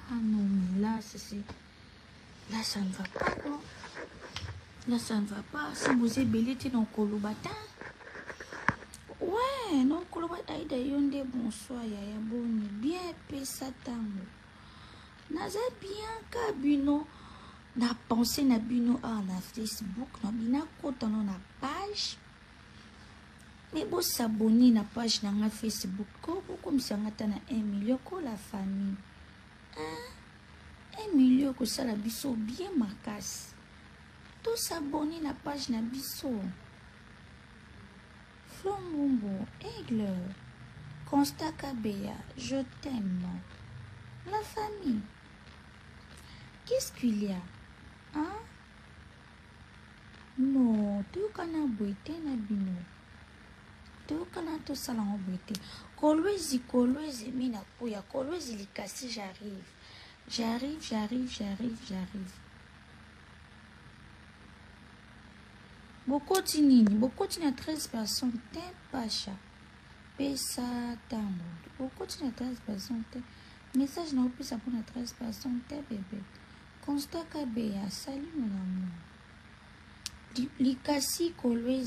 Ah non, mais là, c'est... Là, ça ne va pas, non? Là, ça ne va pas. Si vous êtes belé, tu dans Kolobata. Ouais, non, Kolobata, Aïda Yonde, bonsoir, Yaya Boni. Bien, pesa tango. Naza bien ka bino. Na pensé na bino ah, na Facebook, na bina kota na page. Mais bo s'abonner na page na nga Facebook ko bokomisa nga ata na 1 million ko la famille. Hein? 1 million kosala biso bien makasi. To s'abonner na page na biso. Flo Mbumbu, Aigle, Constat Kabeya, je t'aime. La famille. Qu'est-ce qu'il y a? Hein? No, toyokana boye te na bino. Toyokana tosala yango boye te. Kolwezi, Kolwezi, mina kuya, Kolwezi likasi, j'arrive. J'arrive, j'arrive, j'arrive, j'arrive. Bokoti nini? Bokoti na 13 personnes te, Pasha. Pesa tango. Bokoti na 13 personnes te. Message na opesa mpona 13 personnes te, bebe. Constat Kabeya, salut mon amour. Likasi Kolwezi.